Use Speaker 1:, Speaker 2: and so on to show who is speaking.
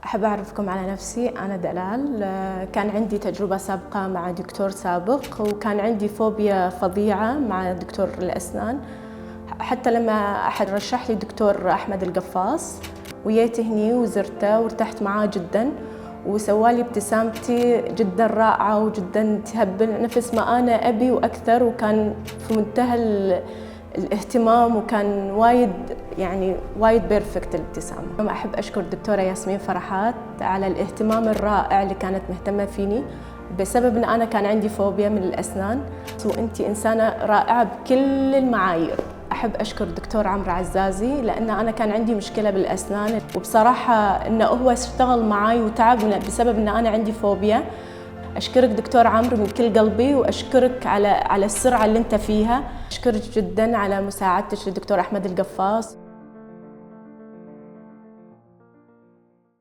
Speaker 1: أحب أعرفكم على نفسي، أنا دلال. كان عندي تجربة سابقة مع دكتور سابق، وكان عندي فوبيا فظيعة مع دكتور الأسنان. حتى لما أحد رشح لي دكتور أحمد القفاص، وجيت هني وزرته وارتحت معاه جدا، وسوالي ابتسامتي جدا رائعة وجدا تهبل نفس ما أنا أبي وأكثر، وكان في منتهى الاهتمام، وكان وايد يعني وايد perfect الابتسامة. أحب أشكر الدكتورة ياسمين فرحات على الاهتمام الرائع اللي كانت مهتمة فيني، بسبب أن أنا كان عندي فوبيا من الأسنان، وأنتي إنسانة رائعة بكل المعايير. أحب أشكر الدكتور عمرو عزازي، لأن أنا كان عندي مشكلة بالأسنان، وبصراحة أنه هو اشتغل معاي وتعب بسبب أن أنا عندي فوبيا. أشكرك دكتور عمرو من كل قلبي، وأشكرك على السرعة اللي أنت فيها. أشكرك جدا على مساعدتك للدكتور أحمد القفاص.